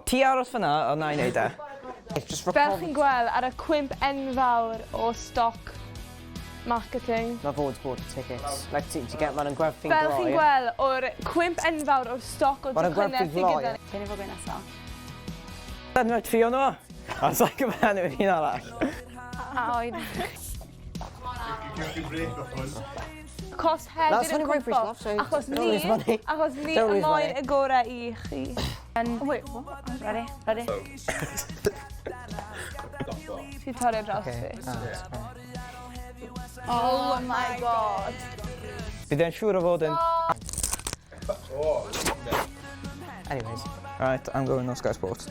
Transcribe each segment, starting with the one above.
Ti aros fyna, a na i neud e. Fel chi'n gweld ar y cwymp enfawr o stoc marketing. Mae fod bought tickets. Like, ti, ti get, maen nhw'n gwerthu'n gloi. Fel chi'n gweld o'r cwymp enfawr o'r stoc o docynnau sydd gyda ni. Cyn i fo gweud nesa. Dyna trio nhw. A sa'n gwybod enw un arall. A oedd. Cos hefyd yn cwympo. Achos ni, achos ni y moyn y gorau i chi. Oh, wait, what? Ready? Ready? Ti'n torri ar draws fi. Oh my God. Bydd e'n siŵr o fod yn... Anyways. Right, I'm going on Sky Sports.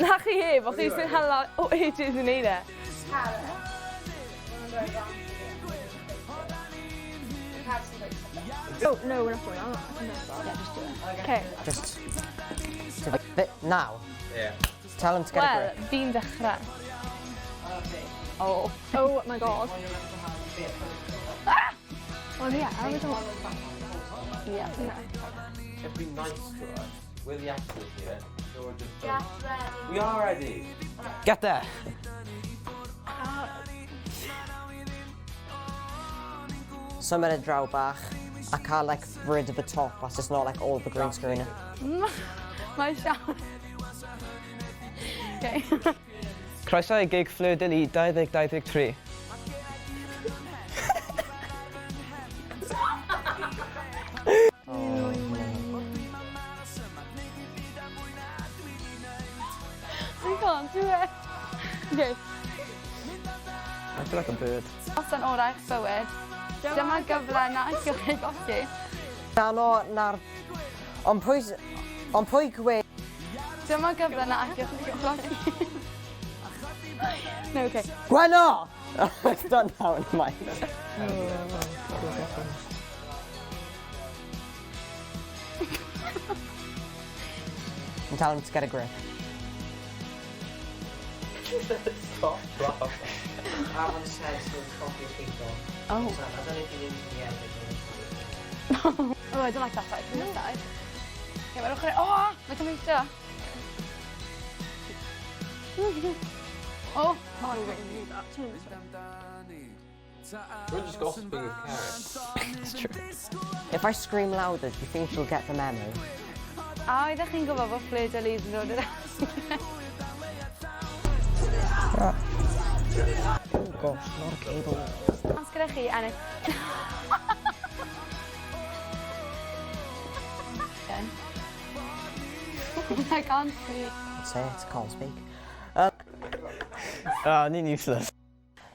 Na chi heb, o'ch chi sy'n hala o ages i wneud e. Oh, no, we're not doing that. Yeah, just do it. Okay. Just... Now. Yeah. Tell him to get a Wel, grip. fi'n dechrau. Oh. Oh my God. Ah! Well, yeah, I don't... Yeah. Just be nice to us. We're the actors here. So we're just Get ready. We are ready. Get there. Symud y draw bach a cael like rid of the top as it's not like all the green screen. Mae Sian. Okay. Croeso i gig Fleur de Lis 2023. We can't do it. Okay. I feel like a bird. Noson orau eich bywyd. Dyma gyfle na allwch chi golli. Dan o na'r... Ond pwy... Ond pwy gwe... Dyma gyfle na allwch chi golli. No, okay. Gwenno! I've done that one, mate. And tell him to get a grip. Stop laughing. Aaron said to copy people. Oh. I don't know if you need to be edited. Oh, I don't like that side. From this side. Okay, mae'r ochr... Oh, mae tomato. Oh, Oh, we really need that. Turn this way. We're just gossiping with Karen. It's true. If I scream louder, do you think she'll get the memo? A oeddech chi'n gwybod bod Fleur de Lis yn dod i'r Oh gosh, not a cable. Os gyda chi ennill... I can't see. Say it, can't speak. Ah, ni'n useless.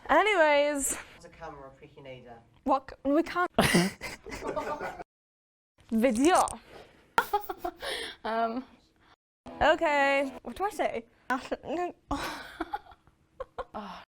Anyways. There's a camera pryd chi'n neud e. What? We can't. Video. Okay. What do I say? All- no. Oh.